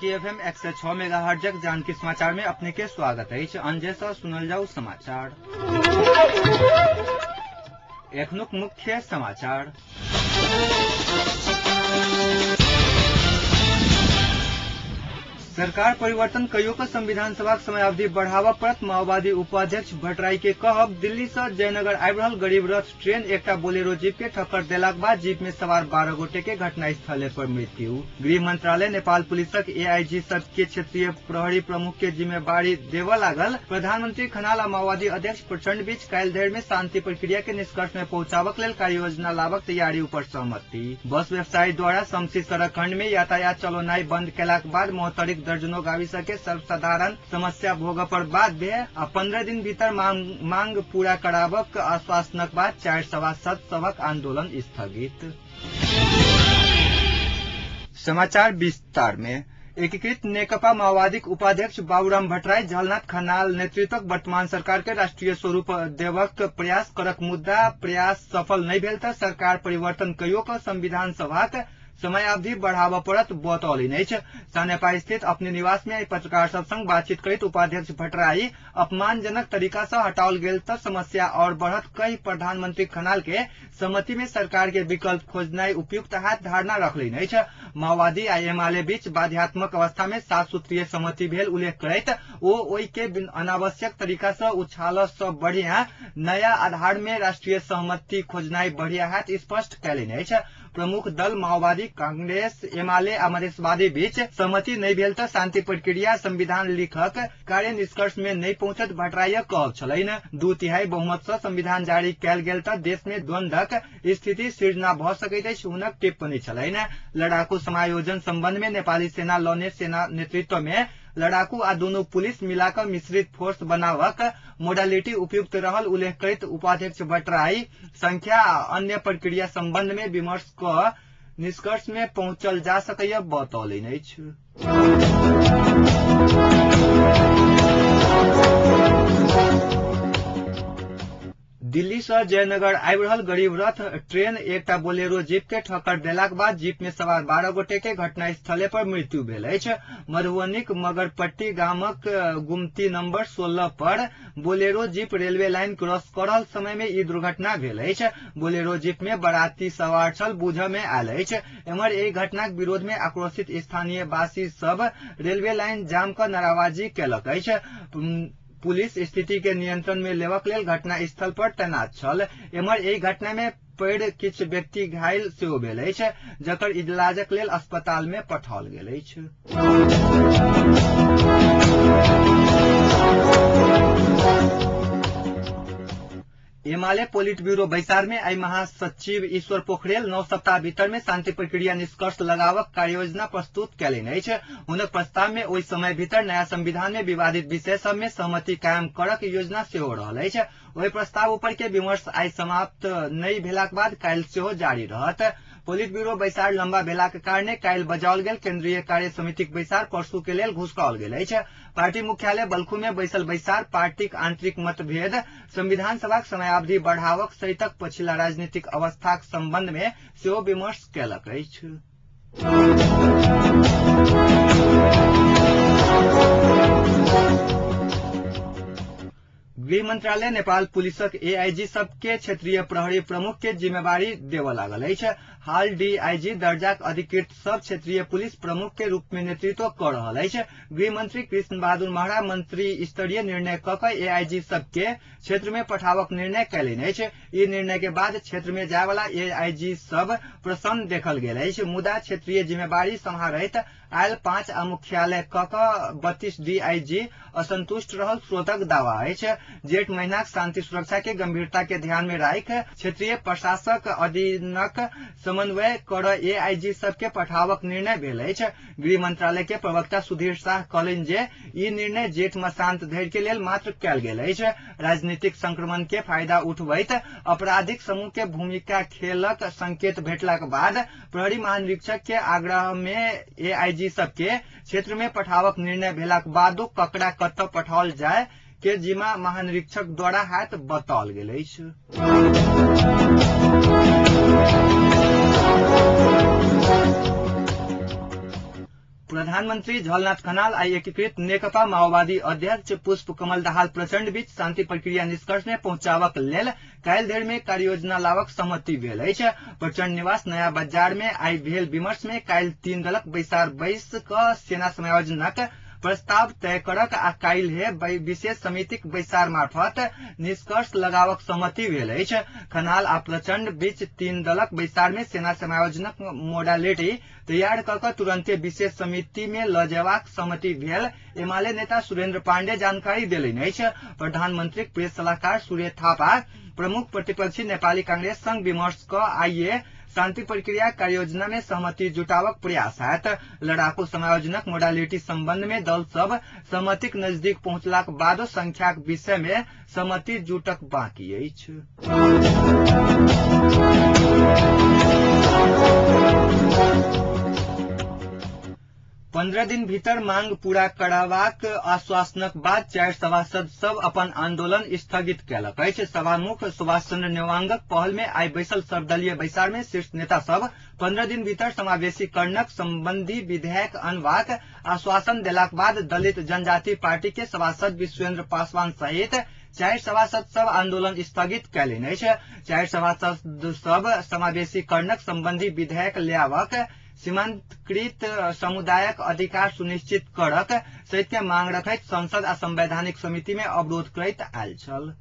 Janaki FM 106 मेगाहर्ट्जक Janaki समाचार में अपने के स्वागत अछि। अंजय से सुनल जाऊ समाचार। एखनुक मुख्य समाचार। सरकार परिवर्तन कहियो क संविधान सभाक समयावधि बढ़ाबऽ पड़त। माओवादी उपाध्यक्ष भट्टराई के कहब। दिल्ली से जयनगर आबि रहल गरीब रथ ट्रेन एकटा बोलेरो जीप के ठक्कर देलाक बाद जीप में सवार 12 गोटे के घटनास्थले पर मृत्यु। गृह मंत्रालय नेपाल पुलिसक एआईजी सब के क्षेत्रीय प्रहरी प्रमुख के जिम्मेवारी देबऽ लागल। प्रधानमंत्री खनाल आ माओवादी अध्यक्ष प्रचंड बीच काल्हि धरि में शांति प्रक्रिया के निष्कर्ष में पहुंचाबक लेल कार्ययोजना लाबक तैयारी ऊपर सहमति। बस व्यवसायी द्वारा शमशी सड़क खंड में यातायात चलौनाई बंद केलाक बाद महोत्तरीक दर्जनों गावी सके सर्वसाधारण समस्या भोग पर बाध्य आ 15 दिन भीतर मांग पूरा कराबक आश्वासनक बाद 4 सभासद सभक आंदोलन स्थगित। समाचार विस्तार में। एकीकृत नेकपा माओवादीक उपाध्यक्ष बाबूराम भट्टराई झलनाथ खनाल नेतृत्वक वर्तमान सरकार के राष्ट्रीय स्वरूप देवक प्रयास करक मुद्दा प्रयास सफल नहि भेल त सरकार परिवर्तन कहियो क संविधान सभाक समयावधि बढ़ाबऽ पड़त बतौलनि अछि। सानेपा स्थित अपने निवास में पत्रकार सब संग बातचीत करैत उपाध्यक्ष भट्टराई अपमानजनक तरीका से हटाओल गेल त समस्या और बढ़त कहि प्रधानमंत्री खनाल के सहमति में सरकार के विकल्प खोजनाई उपयुक्त हाथ धारणा रखलनि अछि। माओवादी आ एमाले बीच बाध्यात्मक अवस्था में 7 सूत्रीय सहमति भेल उल्लेख करैत ओ ओहि के अनावश्यक तरीका से उछाल से बढ़िया नया आधार में राष्ट्रीय सहमति खोजनाई बढ़िया हाथ स्पष्ट कयलनि अछि। प्रमुख दल माओवादी, कांग्रेस, एमाले आ मधेशवादी बीच सहमति नहि भेल त शांति प्रक्रिया संविधान लिखक कार्य निष्कर्ष में नहि पहुंचत भट्टराईक कहब छलनि। 2/3 बहुमत सँ संविधान जारी कयल गेल त देश में द्वंद्वक स्थिति सृजना भ सकैत अछि हुनक टिप्पणी छलनि। लड़ाकू समायोजन संबंध में नेपाली सेना लौने सेना नेतृत्व में लड़ाकू आ दुनू पुलिस मिलाकऽ मिश्रित फोर्स बनावक मोडालिटी उपयुक्त रहल उल्लेख करैत उपाध्यक्ष भट्टराई संख्या आ अन्य प्रक्रिया संबंध में विमर्श क निष्कर्ष में पहुंचल जा सकैया बतौलनि अछि। दिल्ली से जयनगर आबि रहल गरीब रथ ट्रेन एकटा बोलेरो जीप के ठक्कर देलाक बाद जीप में सवार 12 गोटे के घटनास्थले पर मृत्यु भेल अछि। मधुबनीक मगरपट्टी गामक गुमती नंबर 16 पर Bolero jeep railway line cross कर रहल समय में ई दुर्घटना भेल अछि। बोलेरो जीप में बाराती सवार छल बुझ में आयल अछि। एम्हर एहि घटनाक विरोध में आक्रोशित स्थानीय वासी सब रेलवे लाइन जाम क नाराबाजी केलक अछि। पुलिस स्थिति के नियंत्रण में लेबक लेल घटना स्थल पर तैनात छल। एम्हर एहि घटना में पैर किछु व्यक्ति घायल सेहो भेल अछि, जकर इलाजक लेल अस्पताल में पठाओल गेल अछि। एमाले पोलिट ब्यूरो बैसार में आई महासचिव ईश्वर पोखरेल 9 सप्ताह भीतर में शांति प्रक्रिया निष्कर्ष लगावक कार्ययोजना प्रस्तुत कयलनि अछि। हुनक प्रस्ताव में ओहि समय भीतर नया संविधान में विवादित विषय सब में सहमति कायम करक योजना सेहो रहल अछि। ओहि प्रस्ताव ऊपर के विमर्श आइ समाप्त नहि भेलाक बाद काल्हि सेहो जारी रहत। पोलिट ब्यूरो बैसार लंबा भेलाक कारणे काल्हि बजाओल गेल केंद्रीय कार्य समितिक बैसार परसू के लेल घुसकाओल गेल अछि। पार्टी मुख्यालय बलखू में बैसल बैसार पार्टीक आंतरिक मतभेद, संविधान सभाक समयावधि बढ़ावक सहितक पछिला राजनीतिक अवस्थाक संबंध में सेहो विमर्श कयलक अछि। गृह मंत्रालय नेपाल पुलिसक एआईजी सबके क्षेत्रीय प्रहरी प्रमुख के जिम्मेवारी देबऽ लागल अछि। हाल डीआईजी दर्जाक अधिकृत सब क्षेत्रीय पुलिस प्रमुख के रूप में नेतृत्व क रहल अछि। गृह मंत्री कृष्ण बहादुर महरा मंत्री स्तरीय निर्णय क क एआईजी सबके क्षेत्र में पठावक निर्णय कयलनि अछि। ई निर्णय के बाद क्षेत्र में जाय वाला एआईजी सब प्रसन्न देखल गेल अछि। मुदा क्षेत्रीय जिम्मेवारी सम्हारैत आयल 5 आ मुख्यालय क क 32 डीआईजी असंतुष्ट रहल स्रोतक दावा अछि। जेठ महीनाक शांति सुरक्षा के गंभीरता के ध्यान में राखि क्षेत्रीय प्रशासक अधीनक समन्वय कर एआईजी सबके पठावक निर्णय भेल अछि। गृह मंत्रालय के प्रवक्ता सुधीर शाह कहलनि जे ई निर्णय जेठ मसांत धरि के लेल मात्र कयल गेल अछि। राजनीतिक संक्रमण के फायदा उठबैत आपराधिक समूह के भूमिका खेलक संकेत भेटलाक बाद प्रहरी महानिरीक्षक के आग्रह में एआईजी सबके क्षेत्र में पठावक निर्णय भेलाक बादो ककरा कतऽ पठाओल जाय के जिम्मा महानिरीक्षक द्वारा हाथ बताओल गेल अछि। प्रधानमन्त्री झलनाथ खनाल आ एकीकृत नेकपा माओवादी अध्यक्ष पुष्प कमल दाहाल प्रचण्ड बीच शान्ति प्रक्रिया निष्कर्ष में पहुंचावक लेल काल्हि धरि में कार्ययोजना लावक सहमति भेल अछि। प्रचण्ड निवास नया बाजार में आइ भेल विमर्श में काल्हि 3 दलक बैसार बैस क सेना समायोजनक प्रस्ताव तय करक आ काल्हि विशेष समितिक बैसार मार्फत निष्कर्ष लगावक सहमति भेल अछि। खनाल आ प्रचण्ड बीच 3 दलक बैसार में सेना समायोजनक मोडालिटी तैयार क क तुरंते विशेष समिति में ल जेबाक सहमति भेल एमाले नेता सुरेन्द्र पाण्डे जानकारी देलनि अछि। प्रधानमंत्रीक प्रेस सलाहकार सूर्य थापा प्रमुख प्रतिपक्षी नेपाली कांग्रेस संग विमर्श क आइए शान्ति प्रक्रिया कार्ययोजना में सहमति जुटावक प्रयास हैत। लड़ाकू समायोजनक मोडालिटी संबंध में दल सब सहमतिक नजदीक पहुंचलाक बादो संख्याक विषय में सहमति जुटक बाकी अछि। 15 दिन भीतर मांग पूरा कराबाक आश्वासनक बाद 4 सभासद सब अपन आंदोलन स्थगित केलक अछि। सभामुख सुभाष चंद्र नेवांगक पहल में आइ बैसल सर्वदलीय बैसार में शीर्ष नेता सब 15 दिन भीतर समावेशीकरणक संबंधी विधेयक अनबाक आश्वासन देलाक बाद दलित जनजाति पार्टी के सभासद विश्वेंद्र पासवान सहित 4 सभासद सब आंदोलन स्थगित कयलनि अछि। 4 सभासद सब समावेशीकरणक संबंधी विधेयक ल्याबक सीमांतकृत समुदायक अधिकार सुनिश्चित करक सहित के मांग रखैत संसद आ संवैधानिक समिति में अवरोध करैत आयल छल।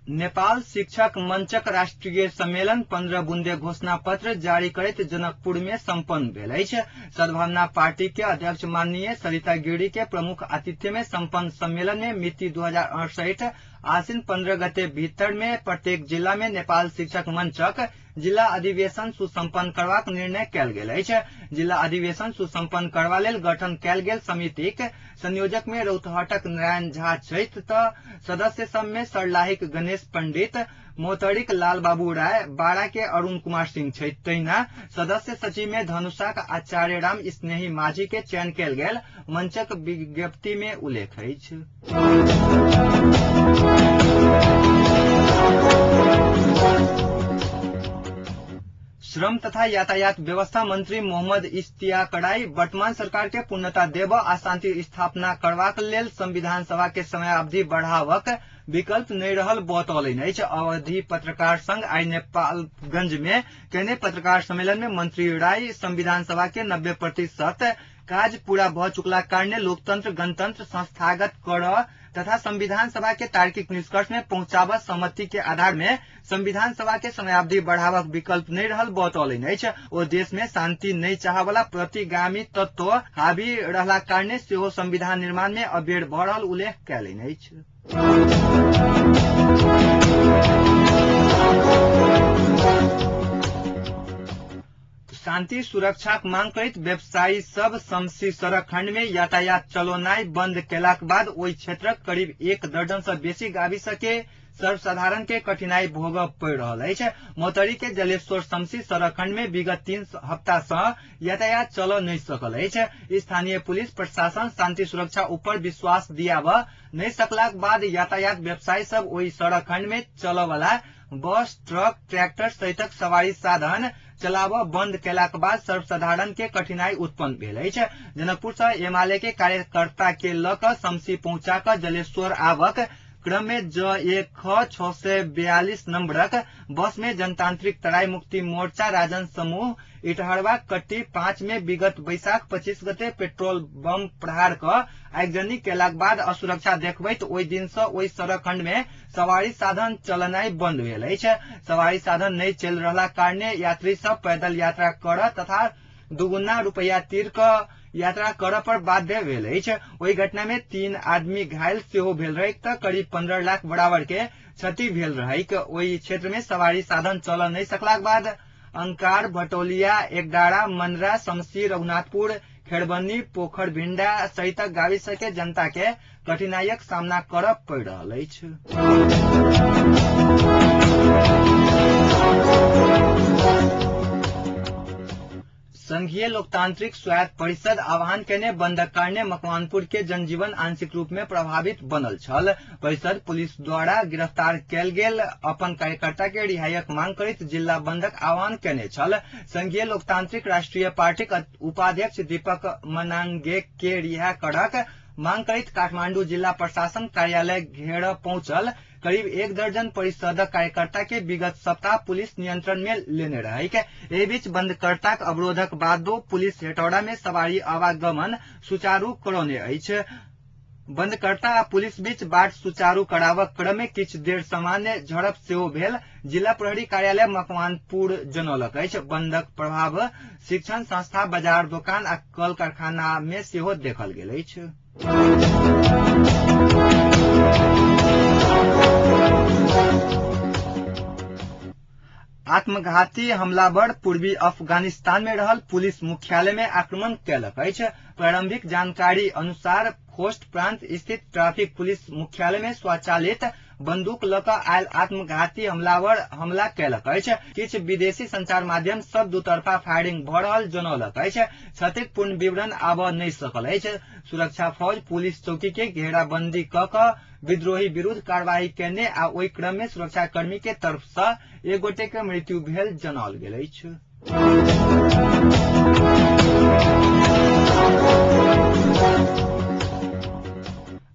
नेपाल शिक्षक मंचक राष्ट्रीय सम्मेलन 15 बुंदे घोषणा पत्र जारी करैत जनकपुर में संपन्न भेल अछि। सद्भावना पार्टी के अध्यक्ष माननीय सरिता गिरी के प्रमुख आतिथ्य में संपन्न सम्मेलन में मिति 2068 आश्विन 15 गते भीतर में प्रत्येक जिला में नेपाल शिक्षक मंचक जिला अधिवेशन सुसंपन्न करबाक निर्णय कयल गेल अछि। जिला अधिवेशन सुसंपन्न करबा लेल गठन कयल गेल समितिक संयोजक में रौतहटक नारायण झा छथि त सदस्य सब में सरलाहीक गणेश पंडित, मोतरीक लाल बाबू राय, बारा के अरुण कुमार सिंह छथि। तहिना सदस्य सचिव में धनुषाक आचार्य राम स्नेही माझी के चयन कयल गेल मंचक विज्ञप्ति में उल्लेख अछि। श्रम तथा यातायात व्यवस्था मंत्री मोहम्मद इश्तियाक राय वर्तमान सरकार के पूर्णता देब आ शांति स्थापना करबाक लेल संविधान सभा के समयावधि बढ़ावक विकल्प नहि रहल बतौलनि अछि। अवधि पत्रकार संघ आइ नेपालगंज में केने पत्रकार सम्मेलन में मंत्री राय संविधान सभा के 90% काज पूरा भ चुकला कारणे लोकतंत्र गणतंत्र संस्थागत कर तथा संविधान सभा के तार्किक निष्कर्ष में पहुंचाब सहमति के आधार में संविधान सभा के समयावधि बढ़ावक विकल्प नहीं रहल बतौलनि अछि। ओ देश में शांति नहीं चाहवला प्रतिगामी तत्व हावी रहला कारणे सेहो संविधान निर्माण में अबेर भ रहल उल्लेख कयलनि अछि। शांति सुरक्षाक मांग करैत व्यवसायी सब शमशी सड़क खंड में यातायात चलौनाइ बंद केलाक बाद ओहि क्षेत्रक करीब 1 दर्जन से बेसी गाविस के सर्वसाधारण के कठिनाई भोगय पड़ि रहल अछि। मोतरी के जलेश्वर शमशी सड़क खंड में विगत 3 हफ्ता से यातायात चल नहीं सकल अछि। स्थानीय पुलिस प्रशासन शांति सुरक्षा ऊपर विश्वास दियाब नहीं सकलाक बाद यातायात व्यवसायी सब ओहि सड़क खंड में चलय वाला बस, ट्रक, ट्रैक्टर सहितक सवारी साधन चलाब बंद केलाक बाद सर्वसाधारण के कठिनाई उत्पन्न भेल अछि। जनकपुर से एमाले के कार्यकर्ता के ल क शमशी पहुंचा क जलेश्वर आवक क्रम में ज 1 ख 642 नंबरक बस में जनतांत्रिक तराई मुक्ति मोर्चा राजन समूह इटहरवा कट्टी 5 में विगत बैसाख 25 गते पेट्रोल बम प्रहार क आगजनी केलाक बाद असुरक्षा देखबैत ओहि दिन से ओहि सड़क खंड में सवारी साधन चलनाइ बंद भेल अछि। सवारी साधन नहीं चलि रहला कारणे यात्री सब पैदल यात्रा कर तथा दुगुना रुपया तिर क यात्रा कर पर बाध्य भेल अछि। ओहि घटना में 3 आदमी घायल सेहो भेल रहैक त करीब 15 लाख बराबर के क्षति भेल रहैक। ओहि क्षेत्र में सवारी साधन चल नहीं सकलाक बाद अंकार, भटौलिया, एकडारा, मनरा, शमशी, रघुनाथपुर, खेरबनी, पोखर भिंडा सहितक गाविस के जनता के कठिनाइक सामना करऽ पड़ि रहल अछि। संघीय लोकतांत्रिक स्वायत्त परिषद आह्वान केने बंदक कारणे मकवानपुर के जनजीवन आंशिक रूप में प्रभावित बनल छल। परिषद पुलिस द्वारा गिरफ्तार कयल गेल अपन कार्यकर्ता के रिहाईक मांग करैत जिला बंदक आह्वान केने छल। संघीय लोकतांत्रिक राष्ट्रीय पार्टीक उपाध्यक्ष दीपक मनांगे के रिहा करक मांग करैत काठमांडू जिला प्रशासन कार्यालय घेर पहुंचल करीब 1 दर्जन परिषदक कार्यकर्ता के विगत सप्ताह पुलिस नियंत्रण में लेने रहैक। एहि बीच बंदकर्ताक अवरोधक बादो पुलिस हेटौड़ा में सवारी आवागमन सुचारू करौने अछि। बंदकर्ता आ पुलिस बीच बाट सुचारू कराबक क्रम में किछु देर सामान्य झड़प सेहो भेल जिला प्रहरी कार्यालय मकवानपुर जनौलक अछि। बंदक प्रभाव शिक्षण संस्था, बाजार, दोकान आ कल कारखाना में सेहो देखल गेल अछि। आत्मघाती हमलावर पूर्वी अफगानिस्तान में रहल पुलिस मुख्यालय में आक्रमण कयलक अछि। प्रारंभिक जानकारी अनुसार खोस्ट प्रांत स्थित ट्रैफिक पुलिस मुख्यालय में स्वचालित बंदूक ल क आयल आत्मघाती हमलावर हमला कयलक अछि। किछु विदेशी संचार माध्यम सब दूतरफा फायरिंग भ रहल जनौलक अछि। क्षतिक पूर्ण विवरण आबऽ नहि सकल अछि। सुरक्षा फौज पुलिस चौकी के घेराबंदी क क विद्रोही विरूद्ध कार्रवाई केने आ ओहि क्रम में सुरक्षाकर्मी के तरफ से एक गोटे के मृत्यु भेल जनाओल गेल अछि।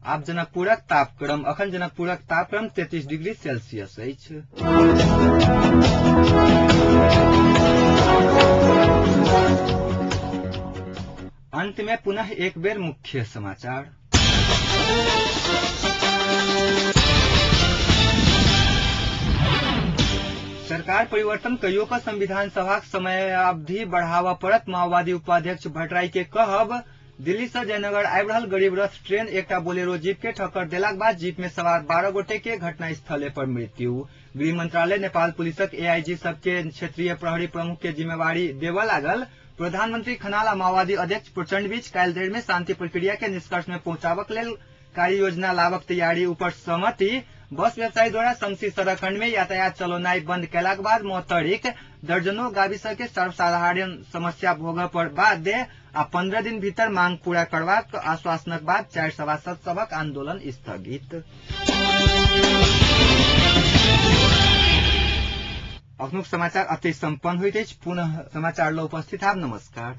आब जनकपुरक तापक्रम। अखन जनकपुरक तापक्रम 33 डिग्री सेल्सियस अछि। अंत में पुनः एक बेर मुख्य समाचार। सरकार परिवर्तन कहियो क संविधान सभाक समयावधि बढ़ावा पड़त माओवादी उपाध्यक्ष भट्टराई के कहब। दिल्ली से जयनगर आबि रहल गरीब रथ ट्रेन एकटा बोलेरो जीप के ठक्कर देलाक बाद जीप में सवार 12 गोटे के घटनास्थले पर मृत्यु। गृह मंत्रालय नेपाल पुलिसक एआईजी सबके क्षेत्रीय प्रहरी प्रमुख के जिम्मेवारी देबऽ लागल। प्रधानमंत्री खनाल आ माओवादी अध्यक्ष प्रचंड बीच काल्हि धरि में शांति प्रक्रिया के निष्कर्ष में पहुंचाबक लेल कार्य योजना लाबक तैयारी ऊपर सहमति। बस व्यवसायी द्वारा शमशी सड़क खंड में यातायात चलौनाई बंद कयलाक बाद मौतरीक दर्जनों गाविस के सर्वसाधारण समस्या भोगऽ पर बाध्य आ 15 दिन भीतर मांग पूरा करबाक आश्वासनक बाद 4 सभासद सभक आंदोलन स्थगित। अखनुक समाचार अति सम्पन्न होइत अछि। पुनः समाचार ल उपस्थित आब। नमस्कार।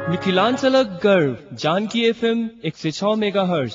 मिथिलांचलक गर्व जानकी एफएम 106 मेगाहर्ट्ज।